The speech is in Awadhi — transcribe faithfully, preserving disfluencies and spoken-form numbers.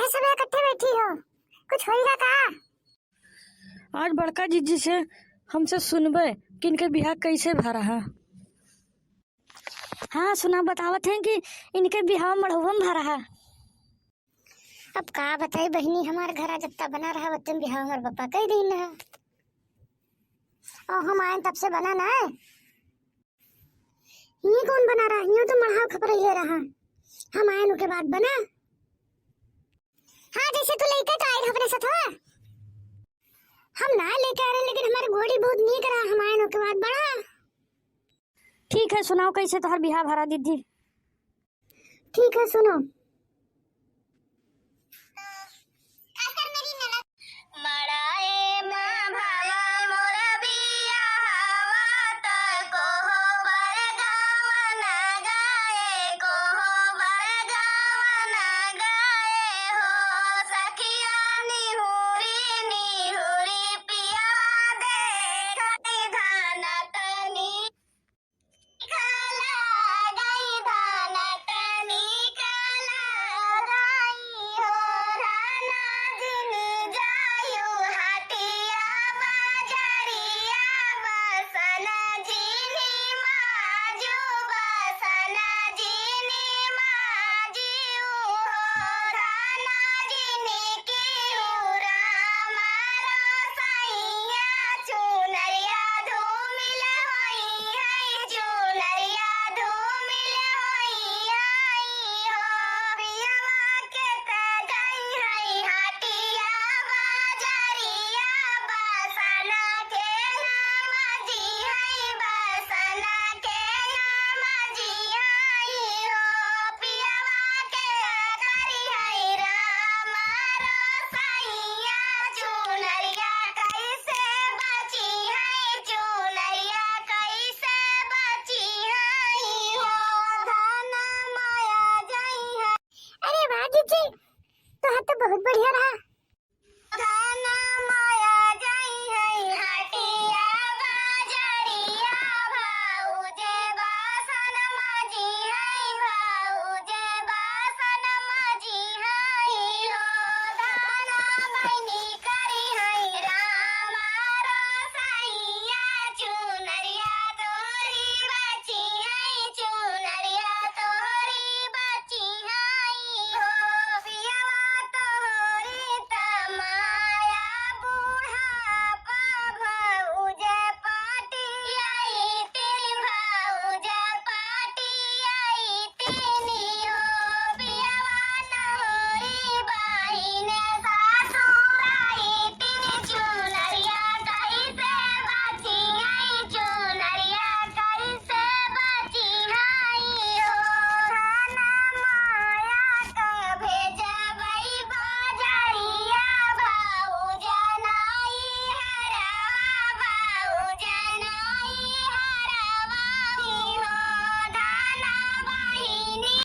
काहे सब इकट्ठे बैठी हो? कुछ होइगा का? आज बड़का जीजी से हमसे सुनबे कि इनके बियाह कैसे भा रहा। हाँ, सुना, बतावत हैं कि इनके बियाह मड़हुआ में भा रहा। अब का बताई बहिनी, हमार घरा जत्ता बना रहा, वत्ते में बियाह हमार पापा कई दिन है। और हम आए तब से बना ना है। ये कौन बना रहा? ये तो मड़हाव खपरैले रहा। हम आए उनके बाद बना। हाँ, जैसे तू लेके तो आए अपने साथ, हाँ? हम ना लेके आ रहे, लेकिन हमारे गोड़ी बहुत नीक रहा, हम आए उनके बाद बड़ा। ठीक है, सुनाओ कैसे तोहर बियाह भरा दीदी। ठीक है, सुनो। मड़ाए माँ भावा मोर बियाहवा त कोहबर गावना गाए, कोहबर गावना गाए हो। सखिया निहुरी निहुरी पियवा देखत धान तनी चुनरिया धूमिल होई है, चुनरिया धूमिल होई है हो। पियवा के त गई है हाटिया बाजरिया, बसना के हम जी है, बसना के हम जी है हो। पियवा के करी है राम रो सैया, चुनरिया कैसे बची है, चुनरिया कैसे बची है हो। धन माया जाई है। अरे वाह जीजी, तोहार तो बहुत बढ़िया रहा।